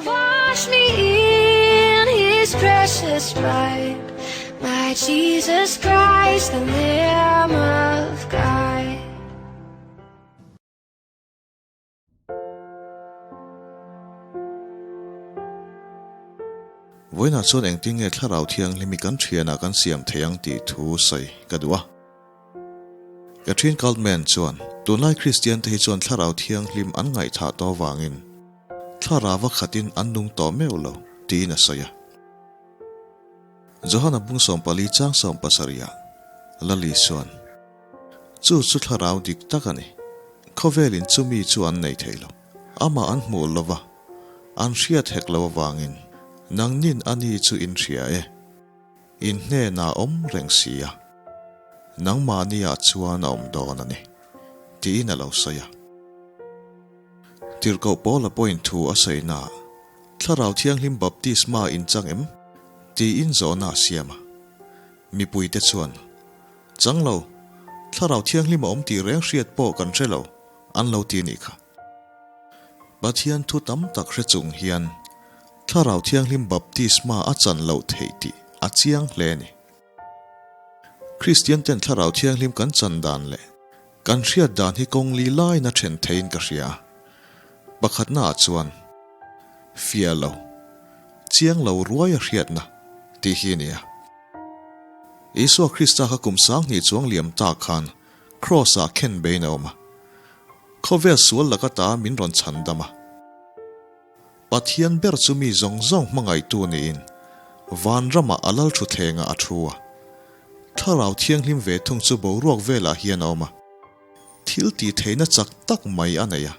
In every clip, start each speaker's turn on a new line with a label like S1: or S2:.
S1: Wash me in his precious blood, my Jesus Christ, the Lamb of God.
S2: Vawiinah chuan engtin nge Thlarau Thianghlim hi kan thianah kan siam thei ang tih thu sawi ka duh a. Kathryn Kaltman chuan, Tunlai Kristiante hi chuan Thlarau Thianghlim an ngaihthah tawh avangin Thlarau a khatin an nung tawh meuh lo, tiin a sawi a. Johana bung 14 chang 70 ah Lali chuan, Chu chu Thlarau dik tak a ni. Khawvelin chumi chu an nei thei lo. Amah an hmuh lova, an hriat hek lo avangin nangnin ani chu in hria e. In hnenah awm reng si a, nangmahniah chuan a awm dawn a ni, tiin a lo sawi a. Tirhkoh Paula pawhin thu a sawi naah, Thlarau Thianghlim baptisma in chang em? tiin zawhna a siam a. Mipuite chuan, Chang lo, Thlarau Thianghlim a awm tih reng hriat pawh kan hre lo, an lo ti a nih kha. Pathian thu tam tak hre chung hian Thlarau Thianghlim baptisma a chan loh theih tih a chiang hle a ni. Kristian ten Thlarau Thianghlim kan chan dan leh kan hriat dan hi kawng li lain a then theiin ka hria a. Pakhatna ah chuan fiah lo, chiang lo ruai a hriatna tih hi a ni a. Isua Krista kha kum 2000 chuang liam ta khan Kraws ah khen bein a awm a. Khawvel sual laka ta min rawn chhan dam a. Pathian ber chu mi zawng zawng hmangaihtu niin van ramah a lal thutthlengah a thu a. Thlarau Thianghlim ve thung chu boruak velah hian a awm a. Thil tih theihna chak tak mai a nei a.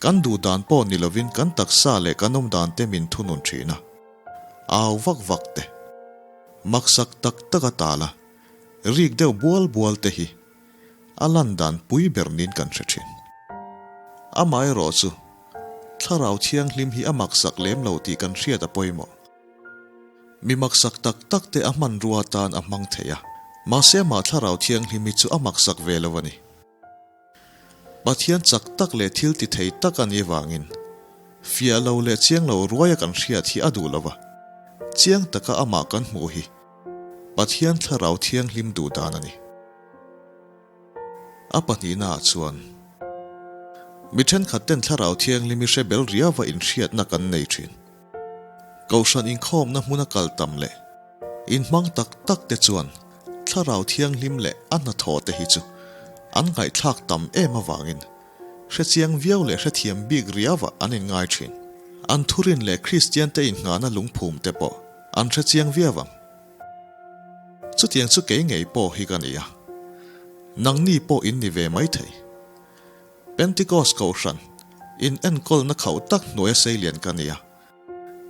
S2: Kan duh dan pawh ni lovin kan taksa leh kan awm dan te min thunun thin a. Au vak vak te, maksak tak tak a tal a, rik deuh bual bual te hi a lan dan pui ber niin kan hre thin. Amaherawh chu, Thlarau Thianghlim hi a maksak lem lo tih kan hriat a pawimawh. Mi maksak tak tak te a hmanrua atan a hmang thei a, mahse amah Thlarau Thianghlim hi chu a maksak ve lo a ni. Pathian chak tak leh thil ti thei tak a nih avangin fiah lo leh chiang lo ruaia kan hriat hi a duh lo va, chiang taka amah kan hmuh hi Pathian Thlarau Thianghlim duh dan a ni. A pahnihnaah chuan mi thenkhat ten Thlarau Thianghlim hi hre bel riauva inhriatna kan nei thin. Kohhran inkhawmna hmuna kal tam leh inhmang tak tak te chuan Thlarau Thianghlim leh a hnathawh te hi chu an ngaihthlak tam em avangin hrechiang viau leh hrethiam bik riauva an inngai thin. An thurin leh Kristian te innghahna lungphum te pawh an hrechiang viau ang. Chutiang chu kei ngei pawh hi ka ni a, nangni pawh in ni ve maithei. Pentecost Kohhran in enkawlna khauh tak hnuaia seilian ka ni a.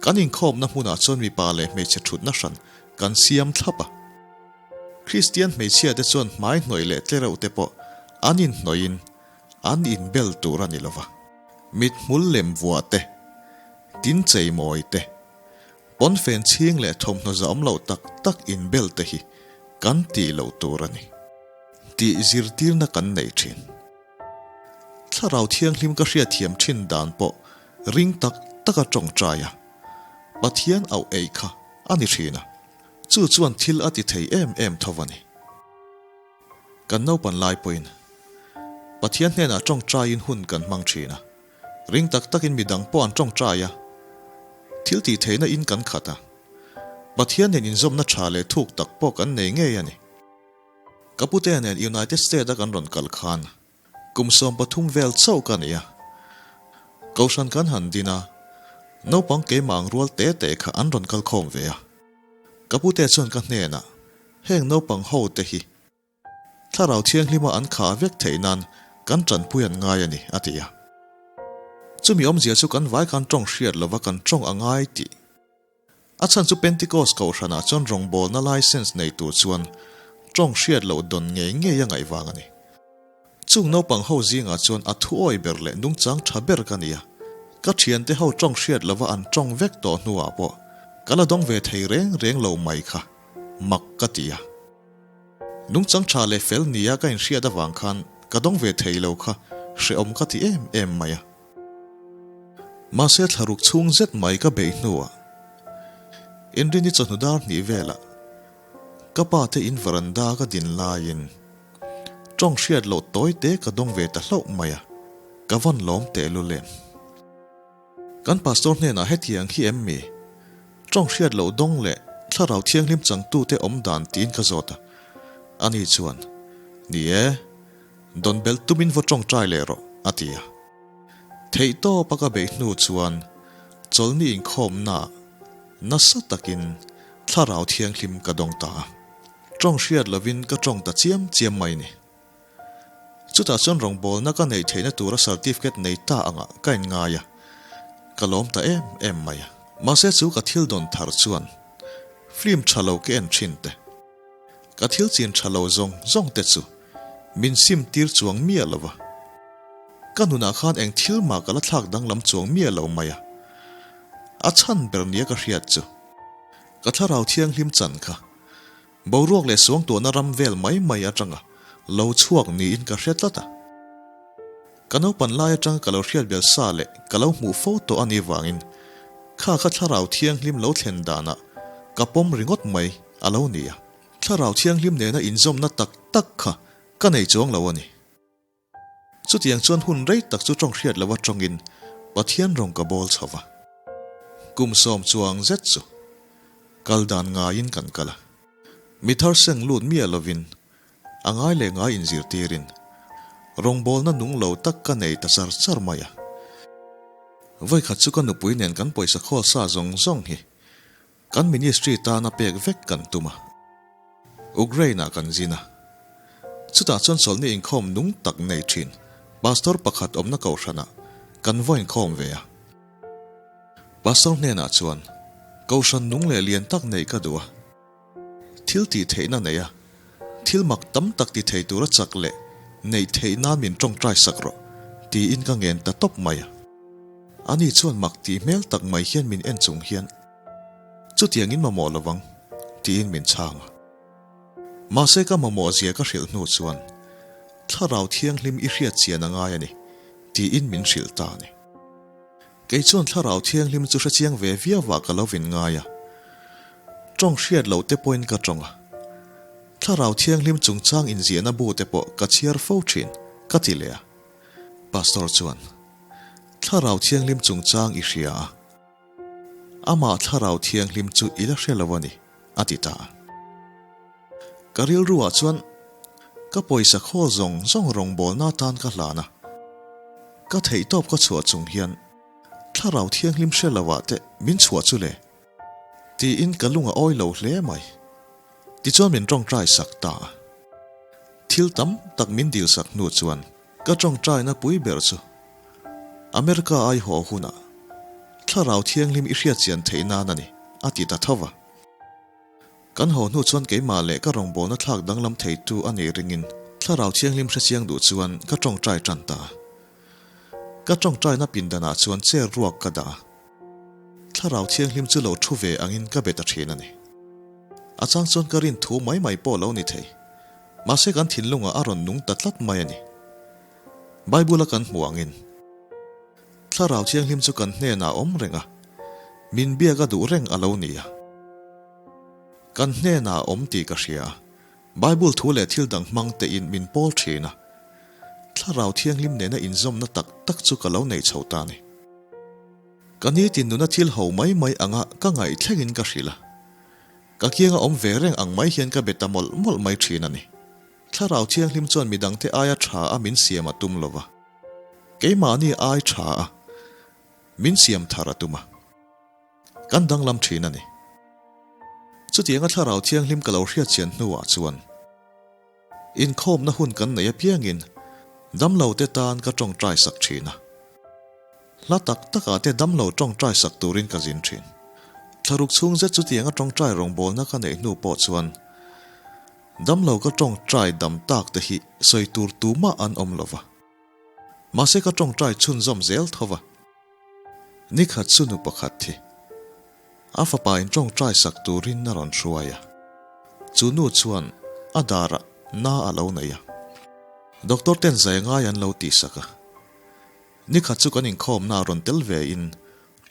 S2: Kan inkhawmna hmunah chuan mipa leh hmeichhe thutna hran kan siam thlap a. Kristian hmeichhiate chuan hmai hnawih leh tlereuh te pawh an inhnawhin an inbel tur a ni lo va. Mithmul lem vuah te, tin chei mawi te, pawnfen chhing leh thawmhnaw zahawm loh tak tak inbel te hi kan tih loh tur a ni. Tih zirtirna kan nei thin. Thlarau Thianghlim ka hriatthiam thin dan pawh ring tak taka tawngtai a, Pathian auh ei kha a ni thin a, chu chuan thil a ti thei em em tho a ni. Kan naupan lai pawhin Pathian hnenah tawngtaiin hun kan hmang thin a, ring tak takin midang pawh an tawngtai a, thil tih theihna in kan khat a, Pathian nen inzawmna tha leh thuk tak pawh kan nei ngei a ni. Ka pute nen United State a kan rawn kal khan kum 13 vel chauh ka ni a. Kohhran kan han din a, naupang keimah ang rual te te kha an rawn kal khawm ve a. Ka pute chuan ka hnenah, Heng naupang ho te hi Thlarau Thianghlima an khah vek theih nan kan tanpui an ngai a ni, a ti a. Chumi awmzia chu kan vai khan tawng hriat lova kan tawng a ngai tih. A chhan chu Pentecost kohhranah chuan rawngbawlna license nei tur chuan tawng hriat loh dawn ngei ngei a ngaih vang a ni. Chung naupang ho zingah chuan a thuawi ber leh nungchang tha ber ka ni a, ka thiante ho tawng hriat lova an tawng vek tawh hnuah pawh ka la dawng ve thei reng reng lo mai kha mak ka ti a. Nungchang tha leh fel nia ka inhriat avang khan ka dawng ve thei lo kha hrehawm ka ti em em mai a. Mahse thlaruk chhung zet mai ka beih hnuah Inrini chawhnu dar hnih velah ka pa te in veranda ka din laiin tawng hriat loh tawi te ka dawng ve ta hlauh mai a, ka vawn lawm tehlul em. Kan pastor hnenah hetiang hi em mi? Tawng hriat loh dawng leh thlarau thianghlim changtute awm dan tiin ka zawt a. Ani chuan, Ni e, dawn belh tumin va tawngtai leh rawh, a ti a. Theihtawp a ka beih hnu chuan chawlhni inkhawmnaah nasa takin thlarau thianghlim ka dawng ta a. Tawng hriat lovin ka tawng ta chiam chiam mai ni. Chutah chuan rawngbawlna ka neih theihna tura certificate nei ta angah ka inngai a, ka lawm ta em em mai a. Mahse chu ka thil dawn thar chuan film tha lo ka en thin te, ka thil chin tha lo zawng zawng te chu min sim tir chuang miah lo va. Ka nunah khan eng thil mah ka la thlak danglam chuang miah lo mai a. A chhan ber nia ka hriat chu ka thlarau thianghlim chan kha Boruak leh suangtuahna ram vel mai mai atanga lo chhuak niin ka hre tlat a. Ka naupan lai atanga ka lo hriat bel sa leh ka lo hmuh fo tawh a nih vangin kha kha thlarau thianghlim lo thlen danah ka pawm ringawt mai a lo ni a. Thlarau thianghlim nena inzawmna tak tak kha ka nei chuang lo a ni. Chutiang chuan hun rei tak chu tawng hriat loh atangin Pathian rawng ka bawl chho va. Kum sawm chuang zet chu kal dan ngaiin kan kal a. Mi thar seng lut miah lovin a ngai leh ngai inzirtirin rawngbawlna nung lo tak ka nei ta char char mai a. Vawikhat chu ka nupui nen kan pawisa khawl sa zawng zawng hi Kan ministry tana pek vek kan tum a, Ukraine-ah kan zin a. Chutah chuan chawlhni inkhawm nung tak nei thin pastor pakhat awmna kohhranah kan va inkhawm ve a. Pastor hnenah chuan, Kohhran nung leh lian tak neih ka duh a, thil tih theihna nei a, thil mak tam tak ti thei tura chak leh neih theih nan min tawngtai sak rawh, tiin ka ngen ta tawp mai a. Ani chuan mak tih hmel tak mai hian min en chung hian, Chutiangin mamawh lo vang, tiin min chhang a. Mahse ka mamawh zia ka hrilh hnu chuan, Thlarau Thianghlim i hriat chian a ngai a ni, tiin min hrilh ta a ni. Kei chuan Thlarau Thianghlim chu hrechiang ve viauah ka lo vin ngai a. Tawng hriat loh te pawhin ka tawng a. Thlarau Thianghlim chungchang inziahna bu te pawh ka chhiar fo thin, ka ti leh a. Pastor chuan, Thlarau Thianghlim chungchang i hria a. Amah Thlarau Thianghlim chu i la hre lo a ni, a ti ta a. Ka rilruah chuan ka pawisa khawl zawng zawng rawngbawlna atan ka hlan a, ka theihtawp ka chhuah chung hian Thlarau Thianghlim hre lo ah te min chhuah chu le? Tiin ka lung a awi lo hle mai. Tichuan min tawngtai sak ta a. Thil tam tak min dil sak hnu chuan Ka tawngtaina pui ber chu America ai haw hunah Thlarau Thianghlim i hriatchian theih nan a ni, a ti ta tho va. Kan haw hnu chuan keimah leh ka rawngbawlna thlak danglam theitu a nih ringin Thlarau Thianghlim hrechiang duh chuan ka tawngtai tan ta a. Ka tawngtaina pindanah chuan chair ruak ka dah a. Thlarau Thianghlim chu lo thu ve angin ka be ta thin a ni. A chang chuan ka rin thu mai mai pawh lo ni thei. Mahse kan thinlungah a rawn nung ta tlat mai a ni. Bible-a kan hmuh angin, Thlarau Thianghlim chu kan hnenah a awm reng a, min biak a duh reng a lo ni a. Kan hnenah a awm tih ka hria a, Bible thu leh thil dang hmang tein min pawl thin a. Thlarau Thianghlim nena inzawmna tak tak chu ka lo nei chho ta a ni. Ka nitin nuna thil ho mai mai anga ka ngaih thlengin ka hrilh a. Ka kianga awm ve reng ang mai hian ka be ta mawlh mawlh mai thin a ni. Thlarau Thianghlim chuan midangte aia tha a min siam a tum lo va, keimahni ai tha a min siam thar a tum a, kan danglam thin a ni. Chutianga Thlarau Thianghlim ka lo hriatchian hnuah chuan inkhawmna hun kan nei apiangin damlote tan ka tawngtai sak thin a. Hla tak takah te damlo tawngtai sak turin ka zin thin. Thlaruk chhung zet chutianga tawngtai rawngbawlna ka neih hnu pawh chuan damlo ka tawngtai dam tak te hi sawi tur tumah an awm lo va. Mahse ka tawngtai chhunzawm zel tho va. Nikhat chu nu pakhat hi a fapa in tawngtai sak turin a rawn hruai a. Chu nu chuan a darah na a lo nei a. Doctor ten zai ngai an lo tihsak a. Nikhat chu kan inkhawmna a rawn tel ve in.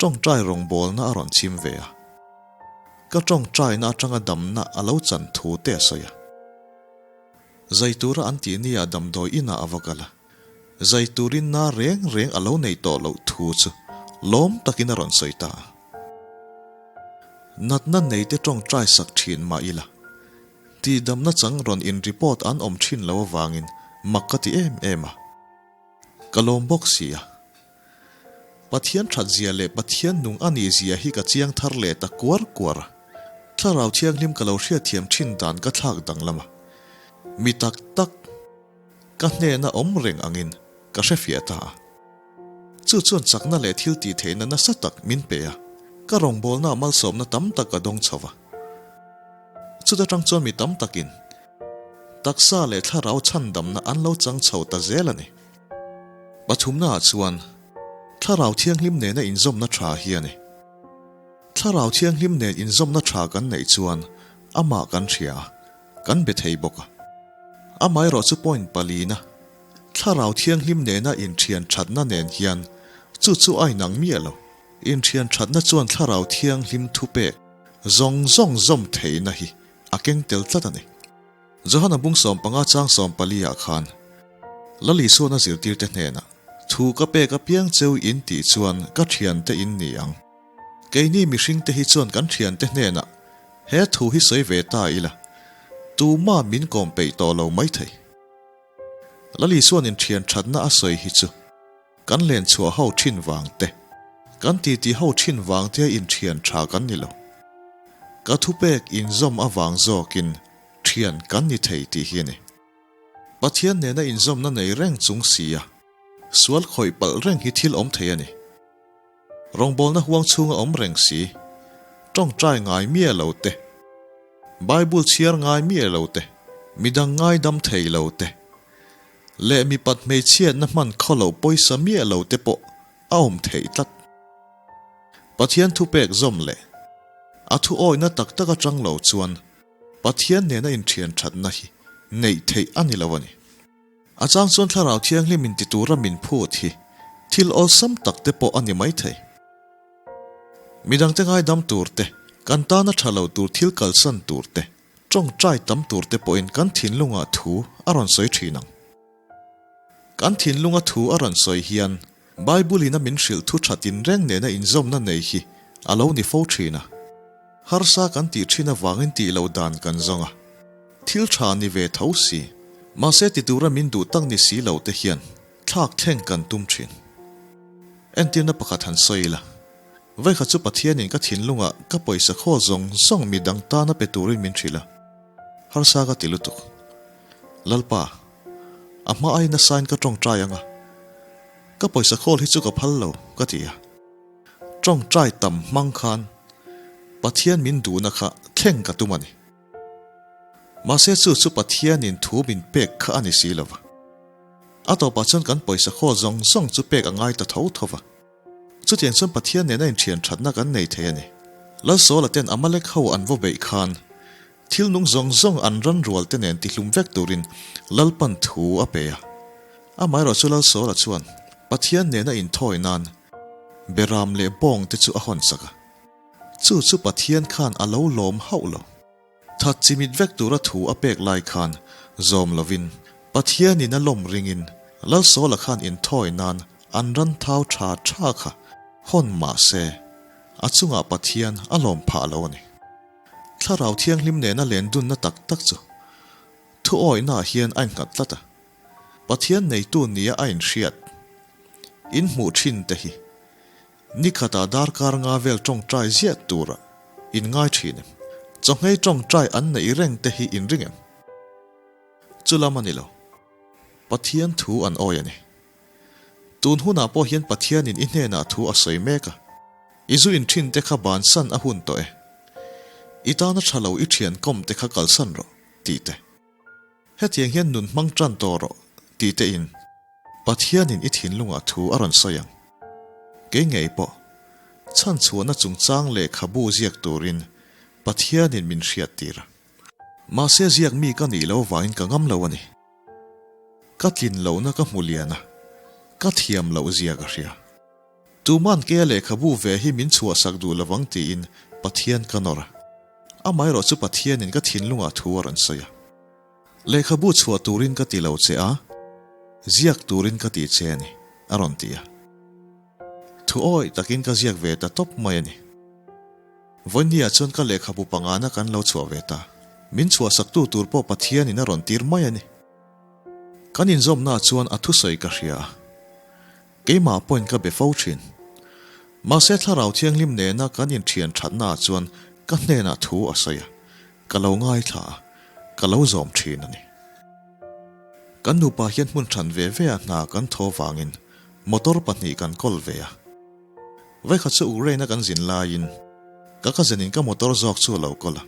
S2: Ṭawngṭai rawngbawlna a rawn chhim ve a. Ka ṭawngṭaina aṭanga damna a lo chan thu te a sawi a. Zai tura an tih nia damdawi inah a va kal a. Zai turin na reng reng a lo nei tawh loh thu chu lawm takin a rawn sawi ta a. Natna neite ṭawngṭai sak ṭhin mah ila, tihdamna chang rawn in report an awm ṭhin lo avangin mak ka ti em em a. Ka lawm bawk si a. Pathian that zia leh Pathian nung a nih zia hi ka chiang thar leh ta kuar kuar a. Thlarau Thianghlim ka lo hriatthiam thin dan ka thlak danglam a. Mi tak tak ka hnena awm reng angin ka hrefiah ta a. Chu chuan chakna leh thil tih theihna nasa tak min pe a, ka rawngbawlna malsawmna tam tak ka dawng chho va. Chuta tang chuan mi tam takin taksa leh thlarau chhandamna an lo chang chho ta zel a ni. Pathumnaah chuan Thlarau Thianghlim nena inzawmna tha hi a ni. Thlarau Thianghlim nen inzawmna tha kan neih chuan amah kan hria a, kan be thei bawk a. Amaherawh chu point palina, Thlarau Thianghlim nena inthian thatna nen hian chu chu a inang miah lo. Inthian thatna chuan Thlarau Thianghlim thupek zawng zawng zawm theihna hi a keng tel tlat a ni. Johana bung 15 chang 14 ah khan Lal Isuana zirtirte hnenah, Thu ka pek apiang cheu in tih chuan ka thiante in ni ang. Keini mihringte hi chuan kan thiante hnenah he thu hi sawi ve ta ila, tuma min kawm peih tawh lo maithei. Lal Isuan in thian thatna a sawi hi chu kan len chhuah ho thin vang te, kan titi ho thin vang te in thian tha kan ni lo. Ka thupek inzawm avang zawkin thian kan ni thei tih hi a ni. Pathian nena inzawmna nei reng chung sia sual khawih palh reng hi thil awm thei a ni. Rawngbawlna huang chhunga awm reng si, tawngtai ngai miah lo te, Bible chhiar ngai miah lo te, midang ngaidam thei lo te, leh mipat hmeichhiatna hman khaw lo pawisa miah lo te pawh a awm theih tlat. Pathian thupek zawm leh a thu awihna tak tak atang lo chuan Pathian nena inthian thatna hi neih theih a ni lo a ni. A chang chuan Thlarau Thianghlim in ti tura min phut hi thil awlsam tak te pawh a ni maithei. Midangte ngaidam tur te, kan tana tha lo tur thil kalsan tur te, tawngtai tam tur te pawhin kan thinlungah thu a rawn sawi thin ang. Kan thinlunga thu a rawn sawi hian Bible-in a min hrilh thu tha tinreng nena inzawmna nei hi a lo ni fo thin a. Harsa kan tih thin avangin tih loh dan kan zawng a. Thil tha ni ve tho si, mahse ti tura min duh tak ni si lo te hian thlak thleng kan tum thin. Entirna pakhat han sawi ila, Vawikhat chu Pathianin ka thinlungah ka pawisa khawl zawng zawng midang tana pe turin min hrilh a, harsa ka ti lutuk. Lalpa, a hma aiin nasain ka tawngtai ang a, ka pawisa khawl hi chu ka phal lo, ka ti a. Tawngtai tam hmang khan Pathian min duhna kha thleng ka tum a ni. Mahse chu chu Pathianin thu min pek kha a ni si lo va. A tawpah chuan kan pawisa khawl zawng zawng chu pek a ngai ta tho tho va. Chutiang chuan Pathian nena inthian thatna kan nei thei a ni. Lalsawla ten Amalek ho an vaw beih khan thil nung zawng zawng an ran rual te nen tihlum vek turin Lalpan thu a pe a. Amaherawh chu Lalsawla chuan Pathian nena inthawi nan Beram leh bawng te chu a hawn sak a. Chu chu Pathian khan a lo lawm hauh lo. That chimit vek tura thu a pek lai khan zawm lovin Pathianin a lawm ringin Lalsawla khan inthawi nan an ran thau tha tha kha hawn mah se a chungah Pathian a lawm phah lo a ni. Thlarau Thianghlim nena len dunna tak tak chu thu awihnaah hian a innghat tlat a. Pathian neitu nia a inhriat inhmuh thin te hi Nikhatah darkar nga vel tawngtai ziah tura in ngai thin em? Chawhngei tawngtai an neih reng te hi in ring em? Chu lam a ni lo. Pathian thu an awi a ni. Tun hunah pawh hian Pathianin i hnenah thu a sawi mek a. I zu in thin te kha bansan a hun tawh e. I tana tha lo i thian kawm te kha kalsan rawh, tih te. Hetiang hian nun hmang tan tawh rawh, tih te in Pathianin i thinlungah thu a rawn sawi ang. Kei ngei pawh, chhanchhuahna chungchang lehkhabu ziak turin Pathianin min hriattir a. Mahse ziak mi ka nih lo vangin ka ngam lo a ni. Ka tlin lohna ka hmu lian a, ka thiam loh zia ka hria. Tuman keia lehkhabu ve hi min chhuahsak duh lovang tiin Pathian ka nawr a. Amaherawh chu Pathianin ka thinlungah thu a rawn sawi a. Lehkhabu chhuah turin ka ti lo che a, ziak turin ka ti che a ni, a rawn ti a. Thu awih takin ka ziak ve ta tawp mai a ni. Vawinia chuan ka lehkhabu pangana kan lo chhuah ve ta. Min chhuahsaktu tur pawh Pathianin a rawn tir mai a ni. Kan inzawmnaah chuan a thusawi ka hria a, keimah pawhin ka be fo thin. Mahse Thlarau Thianghlim nena kan inthian thatnaah chuan ka hnenah thu a sawi a, ka lo ngaithla a, ka lo zawm thin a ni. Kan nupa hian hmun than ve ve a hna kan thaw vangin motor pahnih kan kawl ve a. Vawikhat chu Ukraine-a kan zin laiin ka cousin-in ka motor zawk chu a lo kawl a,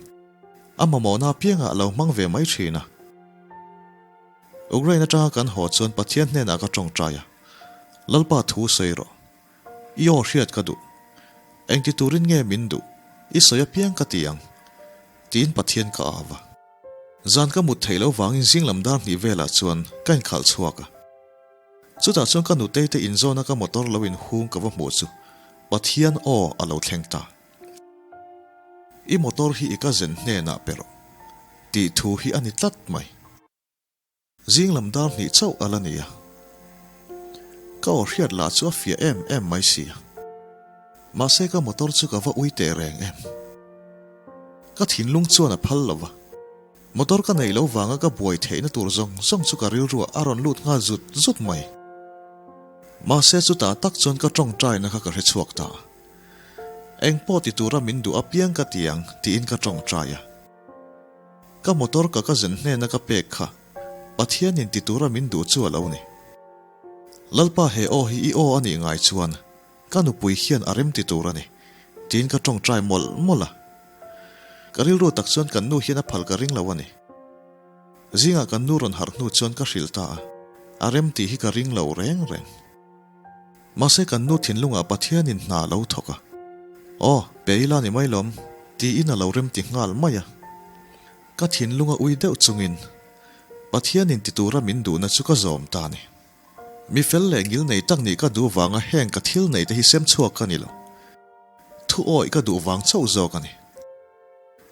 S2: a mamawhna apiangah a lo hmang ve mai thin a. Ukraine atanga kan haw chuan Pathian hnenah ka tawngtai a, Lalpa thu sawi rawh. I aw hriat ka duh. Engti turin nge min duh? I sawi apiang ka ti ang. Tiin Pathian ka au a. Zan ka mut theih loh vangin zinglam dar hnih velah chuan ka inkhalh chhuak a. Chutah chuan ka nutei te inzawna ka motor lo inhung ka va hmuh chu Pathian aw a lo thleng ta. I motor hi i cousin hnenah pe rawh tih thu hi a ni tlat mai. Zinglam dar hnih chauh a la ni a, ka aw hriat lah chu a fiah em em mai si a. Mahse ka motor chu ka va ui teh reng em. Ka thinlung chuan a phal lo va, motor ka neih loh vanga ka buai theihna tur zawng zawng chu ka rilruah a rawn lut nghal zut zut mai. Mahse chutah tak chuan ka tawngtaina kha ka hre chhuak ta a. Eng pawh ti tura min duh apiang ka ti ang tiin ka tawngtai a. Ka motor ka cousin hnena ka pek kha Pathianin ti tura min duh chu a lo ni. Lalpa he aw hi i aw a nih ngai chuan ka nupui hian a rem ti tur a ni tiin ka tawngtai mawlh mawlh a. Ka rilru tak chuan kan nu hian a phal ka ring lo a ni. Zingah kan nu rawn harh hnu chuan ka hrilh ta a, a rem tih hi ka ring lo reng reng. Mahse kan nu thinlungah Pathianin hna a lo thawk a. Aw, pe ila ni mai lawm, tiin a lo remti nghal mai a. Ka thinlunga ui deuh chungin Pathianin ti tura min duhna chu ka zawm ta a ni. Mi fel leh ngil nei tak nih ka duh vanga heng ka thil neite hi sem chhuak ka ni lo. Thu awih ka duh vang chauh zawk a ni.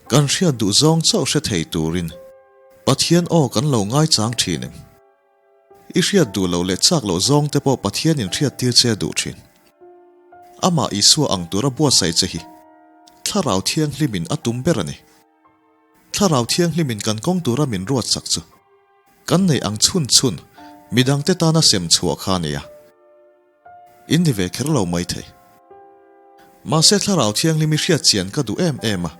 S2: Kan hriat duh zawng chauh hre thei turin Pathian aw kan lo ngaichang thin em? I hriat duh loh leh chak loh zawng te pawh Pathian in hriat tir che a duh thin. Amah Isua ang tura buatsaih che hi Thlarau Thianghlim in a tum ber a ni. Thlarau Thianghlim in kan kawng tura min ruat sak chu kan neih ang chhun chhun midang te tana sem chhuah kha a ni a. In ni ve kher lo mai thei. Mahse Thlarau Thianghlim i hriat chian ka duh em em a.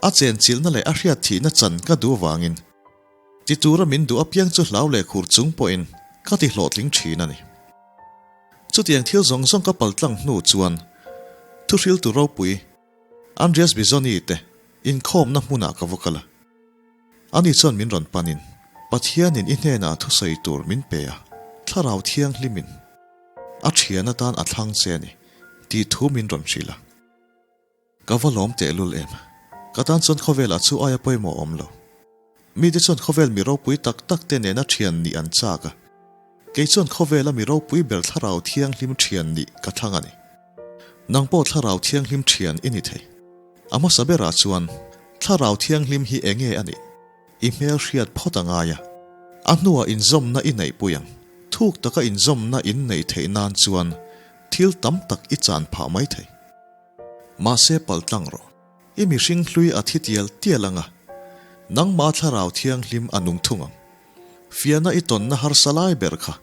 S2: A chenchilhna leh a hriat thihna chan ka duh avangin Ti tura min duh apiang chu hlau leh khur chung pawhin ka ti hlawhtling thin a ni. Chutiang thil zawng zawng ka paltlang hnu chuan thuhriltu ropui Andreas Bizoni te inkhawmna hmunah ka va kal a. Ani chuan min rawn panin, Pathianin i hnenah thusawi tur min pe a, Thlarau Thianghlimin a thian atan a thlang che a ni, tih thu min rawn hrilh a. Ka va lawm tehlul em? Ka tan chuan khawvelah chu aia pawimawh awm lo. Mite chuan khawvel mi ropui tak tak te nena thian nih an chak a. Kei chuan khawvela mi ropui ber Thlarau Thianghlim thian nih ka thlang a ni. Nang pawh Thlarau Thianghlim thian i ni thei. A hmasa berah chuan Thlarau Thianghlim hi enge a nih? I hmel hriat phawt a ngai a. A hnuah inzawmna i neihpui ang. Thuk taka inzawmna in neih theih nan chuan thil tam tak i chan phah mai thei. Mahse paltlang rawh. I mihring hlui a thi tial tial ang a, nangmah Thlarau Thianghlim a nung thung ang. Fiahna i tawnna harsa lai ber kha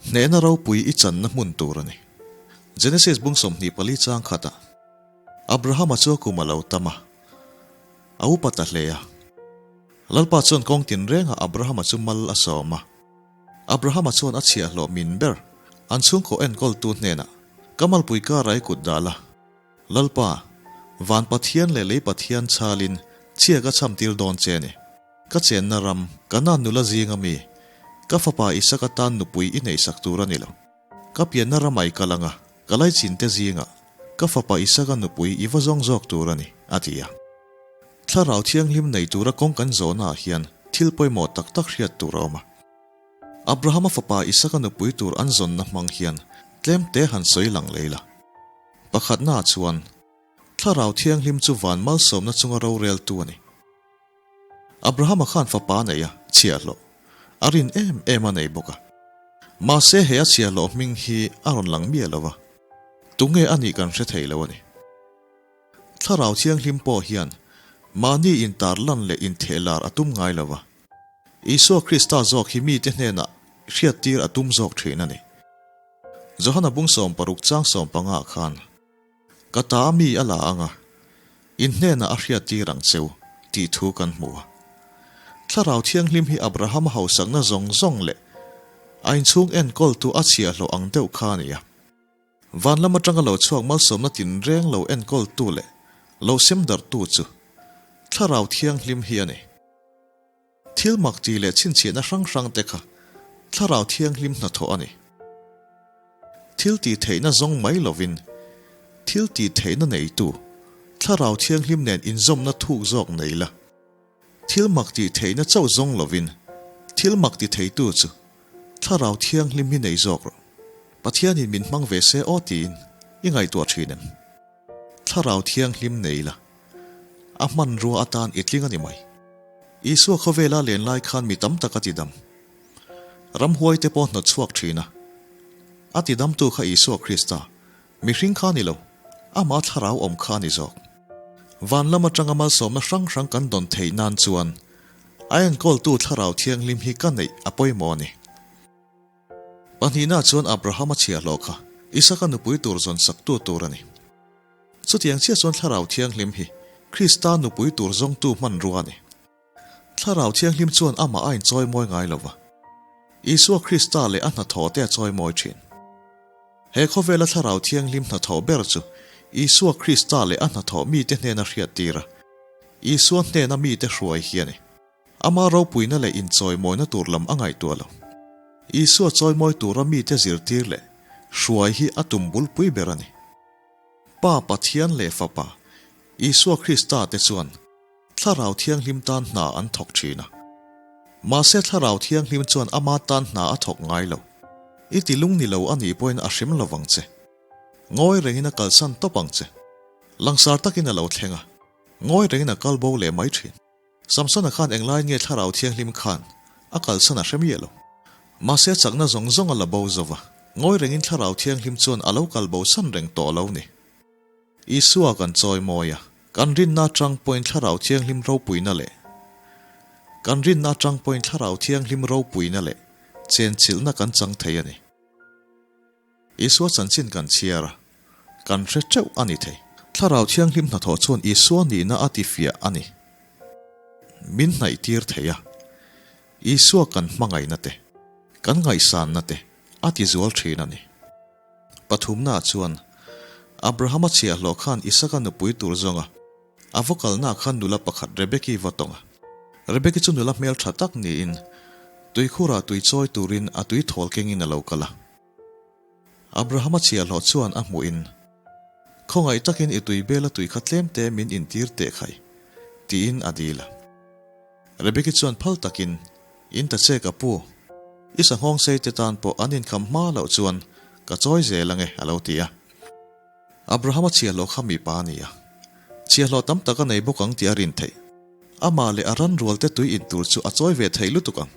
S2: hnehna ropui i channa hmun tur a ni. Genesis bung 24 chang khatah Abrahama chu a kum a lo tam a, a upa ta hle a. Lalpa chuan kawng tinrengah Abrahama chu mal a sawm a. Abrahama chuan a chhiahhlawh min ber an chhungkaw enkawltu hnenah, Ka malpui kara i kut dah la, Lalpa, van Pathian leh lei Pathian chalin chhia ka chham tir dawn che a ni. Ka chenna ram, Kanaan nula zinga mi, ka fapa Isaka tan nupui i neihsak tur a ni lo. Ka pianna ramah i kal anga, ka laichin te zingah ka fapa Isaka nupui i va zawng zawk tur a ni, a ti a. Thlarau Thianghlim nei tura kawng kan zawhnaah hian thil pawimawh tak tak hriat tur a awm a. Abrahama fapa Isaka nupui tur an zawnna hmang hian. Tlem te han sawi lang lei la. Pakhatnaah chuan, Thlarau Thianghlim chu van malsawmna chunga roreltu a ni. Abrahama khan fapa a nei a, chhiahhlawh a rin em em a nei bawk a. Mahse he a chhiahhlawh hming hi a rawn lang miah lo va, tunge a nih kan hre thei lo a ni. Thlarau Thianghlim pawh hian mahni intarlan leh inthehlar a tum ngai lo va, Isua Krista zawk hi mite hnenah hriattir a tum zawk thin a ni. Johana bung 60 chang 15 ah khan, Ka ta mi a la ang a, in hnenah a hriattir ang cheu, tih thu kan hmu a. Thlarau Thianghlim hi Abrahama hausakna zawng zawng leh a inchhung enkawltu a chhiahhlawh ang deuh kha a ni a. Van lam atanga lo chhuak malsawmna tinreng lo enkawltu leh lo semdarhtu chu Thlarau Thianghlim hi a ni. Thil mak tih leh chhinchhiahna hrang hrang te kha Thlarau Thianghlim hnathawh a ni. Thil tih theihna zawng mai lovin thil tih theihna neitu Thlarau Thianghlim nen inzawmna thuk zawk nei la. Thil mak tih theihna chauh zawng lovin thil mak ti theitu chu Thlarau Thianghlim hi nei zawk rawh. Pathianin min hmang ve se aw tiin i ngaihtuah thin em? Thlarau Thianghlim nei la, a hmanrua atan i tling a ni mai. Isua khawvela len lai khan mi tam tak a tidam. Ramhuaite pawh hnawt chhuak thin a. A tidamtu kha Isua Krista, mihring kha a ni lo, amah thlarau awm kha a ni zawk. Van lam atanga malsawmna hrang hrang kan dawn theih nan chuan a enkawltu Thlarau Thianghlim hi ka neih a pawimawh a ni. Pahnihna chuan Abrahama chhiahhlawh kha Isaka nupui tur zawn saktu tur a ni. Chutiang chiah chuan Thlarau Thianghlim hi Krista nupui tur zawngtu hmanrua a ni. Thlarau Thianghlim chuan amah a inchawimawi ngai lo va, Isua Krista leh a hnathawhte a chawimawi thin. He khawvela Thlarau Thianghlim hnathawh ber chu Isua Krista leh a hnathawh mite hnena hriattir a, Isua hnena mite hruai hi a ni. Ama ropuina leh inchawimawina tur lam a ngaihtuah lo. Isua chawimawi tura mite zirtir leh hruai hi a tum bulpui ber a ni. Pa Pathian leh Fapa, Isua Krista te chuan Thlarau Thianghlim tan hna an thawk thin a. Mahse Thlarau Thianghlim chuan ama tan hna a thawk ngai lo. I ti lung ni lo a nih pawhin a hrim lo vang che. Ngawi rengin a kalsan tawp ang che. Langsar takin a lo thleng a, ngawi rengin a kal bo leh mai thin. Samsona khan englai nge Thlarau Thianghlim khan a kalsan a hre miah lo. Mahse chakna zawng zawng a la bo zo va, ngawi rengin Thlarau Thianghlim chuan a lo kal bo san reng tawh lo ni. Isua kan chawi mawi a, kan rinna atang pawhin Thlarau Thianghlim ropuina leh kan rinna atang pawhin Thlarau Thianghlim ropuina leh chenchilhna kan chang thei a ni. Isua chanchin kan chhiar a, kan hre teuh a ni thei. Thlarau Thianghlim hnathawh chuan Isua nihna a tifiah a ni. Min hnaihtir thei a, Isua kan hmangaihna te, kan ngaihsanna te a tizual thin a ni. Pathumnaah chuan, Abrahama chhiahhlawh khan Isaka nupui tur zawnga a va kalnaah khan nula pakhat Rebeki va tawng a. Rebeki chu nula hmeltha tak niin, tuikhurah tui chawi turin a tui thawl kengin a lo kal a. Abrahama chhiahhlawh chuan a hmuhin, Khawngaih takin i tui bela tui kha tlemte min intir teh khai, tiin a dil a. Rebeki chuan phal takin, In ta che ka pu, i sanghawng sei te tan pawh an inkham hma loh chuan ka chawi zel ange, a lo ti a. Abrahama chhiahhlawh kha mipa a ni a, chhiahhlawh tam tak a nei bawk ang tih a rin theih. Amah leh a ran rualte tui in tur chu a chawi ve thei lutuk ang.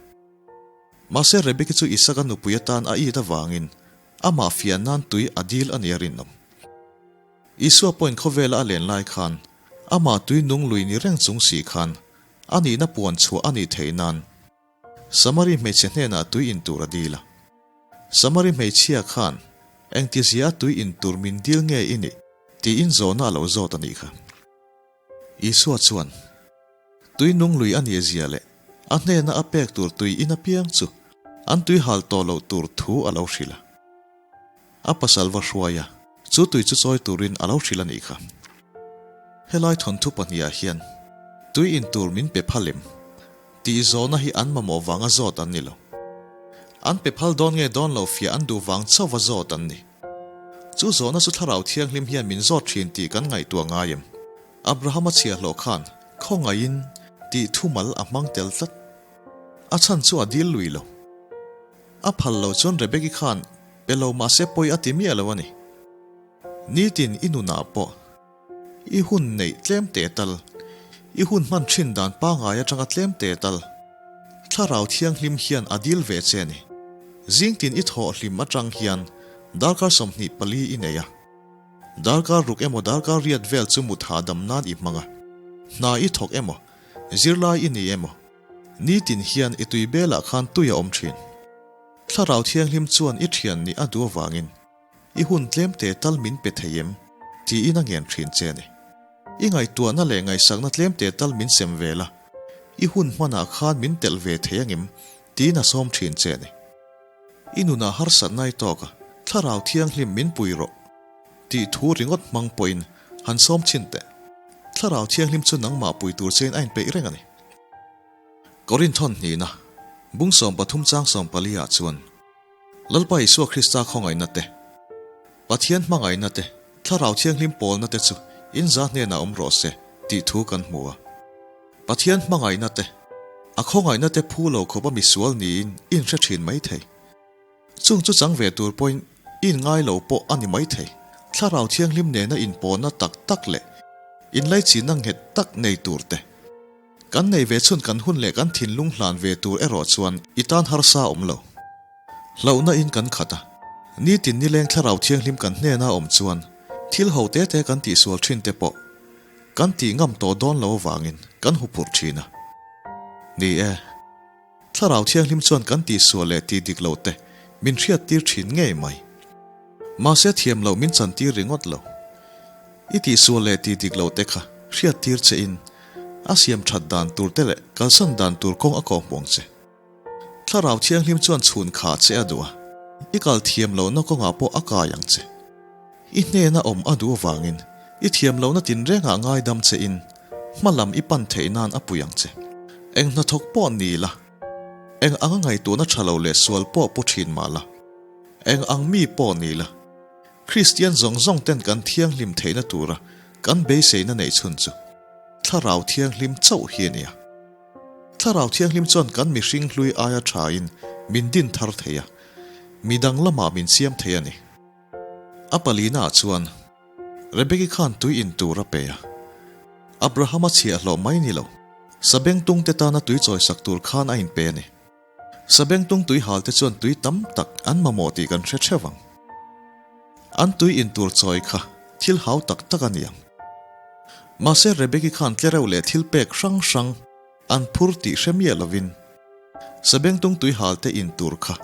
S2: Mahse Rebeki chu Isaka nupui atan a it avangin amah fiah nan tui a dil a ni a rinawm. Isua pawhin khawvela a len lai khan amah tui nung lui ni reng chung si khan a nihna puan chhuah a nih theih nan Samari hmeichhe hnenah tui in tur a dil a. Samari hmeichhia khan engtizia a tui in tur min dil nge i nih tiin zawhna a lo zawt a nih kha. Isua chuan, Tui nung lui a nih zia leh a hnena a pek tur tui in apiang chu an tui hal tawh loh tur thu a lo hrilh a. A pasal va hruai a, chu tui chu chawi turin a lo hrilh a nih kha. Helai thawnthu pahniha hian tui in tur min pe phal em? Tih zawhna hi an mamawh vanga zawt an ni lo. An pe phal dawn nge dawn lo fiah an duh vang chauh va zawt an ni. Chu zawhna chu Thlarau Thianghlim hian min zawt thin tih kan ngaihtuah ngai em? Abrahama chhiahhlawh khan khawngaihin tih thumal a hmang tel tlat. A chhan chu a dil lui lo. A phal lo chuan Rebeki khan. Pe lo mahse pawi a ti miah lo a ni. Nitin i nunah pawh i hun neih tlem teh tal, i hun hman thin dan pangngai atanga tlem teh tal, Thlarau Thianghlim hian a dil ve che a ni. Zingtin i thawh hlim atang hian darkar 24 i nei a. Darkar ruk emaw darkar riat vel chu mut hahdam nan i hmang a. Hna i thawk emaw, zirlai i ni emaw, nitin hian i tui belah khan tui a awm thin. Thlarau Thianghlim chuan i thian nih a duh avangin i hun tlem te tal min pe thei em? tiin a ngen thin che a ni. I ngaihtuahna leh ngaihsakna tlem te tal min sem ve la, i hun hmanah khan min telh ve thei angem? tiin a sawm thin che a ni. I nunah harsatna i tawk a, Thlarau Thianghlim min pui rawh tih thu ringawt hmang pawhin han sawm chhin teh. Thlarau Thianghlim chu nangmah pui tur chein a inpeih reng a ni. Korinthon hnihna, bung 13 chang 14 ah chuan, Lalpa Isua Krista khawngaihna te, Pathian hmangaihna te, Thlarau Thianghlim pawlna te chu in za hnenah awm rawh se tih thu kan hmu a. Pathian hmangaihna te, a khawngaihna te phu lo khawpa misual niin i inhre thin mai thei. Chung chu chang ve tur pawhin i inngai lo pawh a ni mai thei. Thlarau Thianghlim nena inpawlna tak tak leh inlaichinna nghet tak nei tur te, Kan nei ve chhun kan hun leh kan thinlung hlan ve tur erawh chuan i tan harsa awm lo. Hlauhna in kan khat a, nitin nileng thlarau thianghlim kan hnena awm chuan thil ho te te kan tihsual thin te pawh kan tih ngam tawh dawn lo avangin kan huphurh thin a. Ni e, thlarau thianghlim chuan kan tihsual leh tih dik loh te min hriattir thin ngei mai. Mahse thiam loh min chantir ringawt lo. I tihsual leh tih dik loh te kha hriattir che in a siam that dan tur te leh kalsan dan tur kawng a kawhhmuh ang che. Thlarau Thianghlim chuan chhun kha che a duh a, i kal thiam lohna kawngah pawh a kai ang che. I hnena awm a duh avangin i thiam lohna tinrengah ngaidam che in hma lam i pan theih nan a pui ang che. Eng hnathawk pawh ni la, eng anga ngaihtuahna tha lo leh sual pawh pu thin mah la, Eng ang mi pawh ni la, Kristian zawng zawng ten kan thianghlim theihna tura kan beiseina neih chhun chu Thlarau Thianghlim chauh hi a ni a. Thlarau Thianghlim chuan kan mihring hlui aia thain min din thar thei a, midang lamah min siam thei a ni. A palinaah chuan Rebeki khan tui in tur a pe a, Abrahama chhiahhlawh mai ni lo, sabengtungte tana tui chawisak tur khan a inpe a ni. Sabengtung tui hal te chuan tui tam tak an mamawh tih kan hre theuh ang. An tui in tur chawi kha thil hau tak tak a ni ang. Mahse Rebeki khan tlereuh leh thil pek hrang hrang an phur tih hre miah lovin Sabengtung tui hal te in tur kha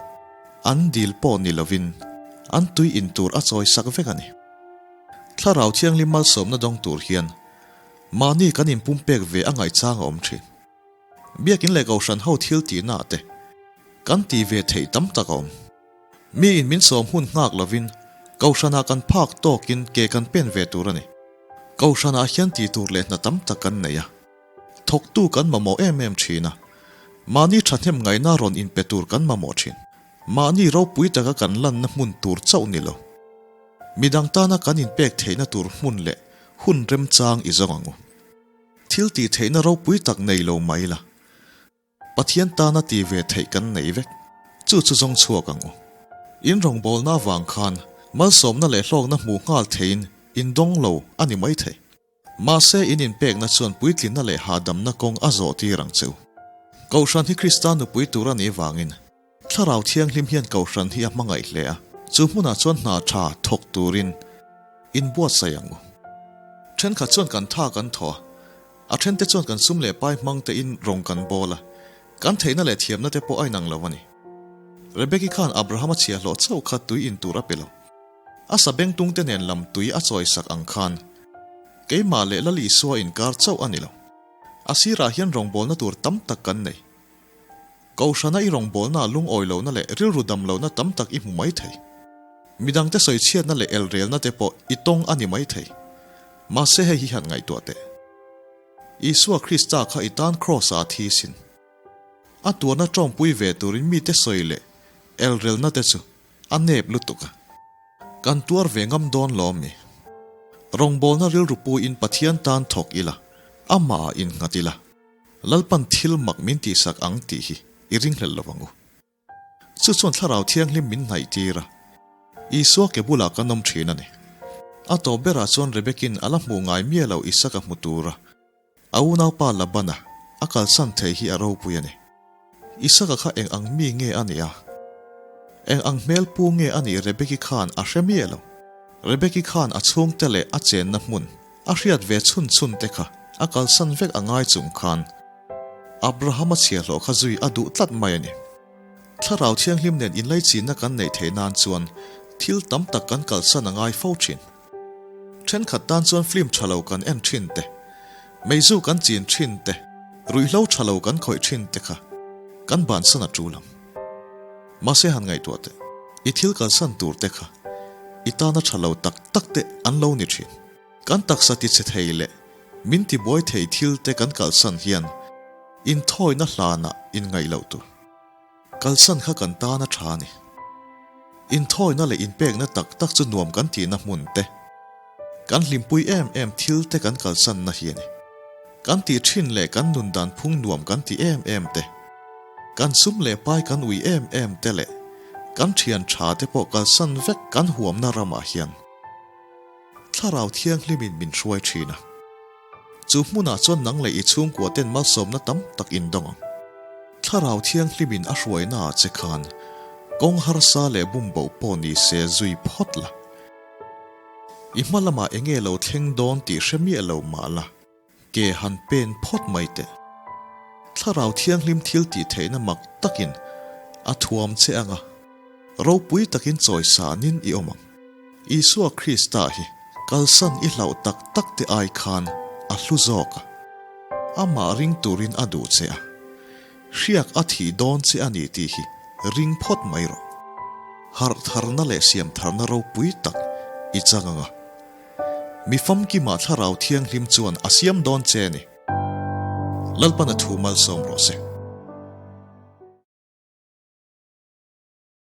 S2: an dil pawh ni lovin an tui in tur a chawi sak vek a ni. Thlarau Thianghlim malsawmna dawng tur hian mahni kan inpumpek ve a ngaihchang a awm thin. Biakin leh Kohhran ho thil tihna te kan ti ve theih tam tak a awm. Miin min sawm hun nghak lovin Kohhranah kan phak tawkin ke kan pen ve tur a ni. Kohhranah hian tih tur leh hna tam tak kan nei a, thawktu kan mamawh em em thin a, mahni thahnem ngaihna rawn inpe tur kan mamawh thin. Mahni ropui taka kan lanna hmun tur chauh ni lo. Midang tana kan inpek theihna tur hmun leh hun remchang i zawng ang u. Thil tih theihna ropui tak nei lo mai la, Pathian tana ti ve theih kan nei vek. Chu chu zawng chhuak ang u. In rawngbawlna avang khan malsawmna leh hlawkna hmuh nghal theiin in dawng lo a ni mai thei. Mahse in inpekna chuan puitlinna leh hahdamna kawng a zawh tir ang che u. Kohhran hi Krista nupui tur a nih vangin Thlarau Thianghlim hian Kohhran hi a hmangaih hle a, chu hmunah chuan hna tha thawk turin inbuatsaih ang u. Thenkhat chuan kan tha kan thaw a, a thente chuan kan sum leh pai hmang tein rawng kan bawl a, kan theihna leh thiamna te pawh a inang lo a ni. Rebeki khan Abrahama chhiahhlawh chauh kha tui in tur a pe lo. A sabengtung te nen lam tui a chawisak ang khan keimah leh Lal Isua inkar chauh a ni lo. A sirah hian rawngbawlna tur tam tak kan nei. Kohhrana i rawngbawlna lungawi lohna leh rilru dam lohna tam tak i hmu mai thei. Midangte sawichhiatna leh elrelna te pawh i tawng a ni mai thei. Mahse hei hi han ngaihtuah teh. Isua Krista kha i tan Kraws-ah a thi sin. A tuarna tawngpui ve turin mite sawi leh elrelna te chu a nep lutuk a. Kan tuar ve ngam dawn lawm mi? Rawngbawlna rilru puiin Pathian tan thawk ila, amah ah innghat ila. Lalpan thil mak min tihsak ang tih hi i ringhlel lo ang u. Chu chuan Thlarau Thianghlim min hnaih tir a. Isua ke bulah kan awm thin a ni. A tawp berah chuan Rebekin a la hmuh ngai miah lo Isaka hmu tura a unaupa Labana a kalsan thei hi a ropui a ni. Isaka kha eng ang mi nge a nih a? Eng ang hmel pu nge a nih Rebeki khan a hre miah lo. Rebeki khan a chhungte leh a chenna hmun a hriat ve chhun chhun te kha a kalsan vek a ngai chung khan Abrahama chhiahhlawh kha zui a duh tlat mai a ni. Thlarau Thianghlim nen inlaichinna kan neih theih nan chuan thil tam tak kan kalsan a ngai fo thin. Thenkhat tan chuan film tha lo kan en thin te, meizu kan chin thin te, ruihhlo tha lo kan khawih thin te kha kan bansan a tul ang. Mahse han ngaihtuah teh, i thil kalsan tur te kha i tana tha lo tak tak te an lo ni thin. Kan taksa tichhe thei leh min tibuai thei thil te kan kalsan hian inthawina hlanah inngaih loh tur. Kalsan kha kan tan a tha a ni. Inthawina leh inpekna tak tak chu nuam kan tihna hmun te, kan hlimpui em em thil te kan kalsanna hi a ni. Kan tih thin leh kan nun dan phung nuam kan tih em em te, kan sum leh pai kan ui em em te leh kan thian tha te pawh kalsan vek kan huamna ramah hian Thlarau Thianghlimin min hruai thin a. Chu hmunah chuan nang leh i chhungkua ten malsawmna tam tak in dawng ang. Thlarau Thianghlimin a hruainaah che khan kawng harsa leh bumboh pawh ni se zui phawt la. I hma lamah eng nge lo thleng dawn tih hre miah lo mah la, ke han pen phawt mai teh. Thlarau Thianghlim thil tih theihna mak takin a thuam che ang a, ropui takin chawisanin i awm ang. Isua Krista hi kalsan i hlauh tak tak te ai khan a hlu zawk a, amah ring turin a duh che a, hriak a thih dawn che a ni tih hi ring phawt mai rawh. Harh tharna leh siam tharna ropui tak i chang ang a, mi famkimah Thlarau Thianghlim chuan a siam dawn che a ni. Lalpan a thu malsawm rawh se.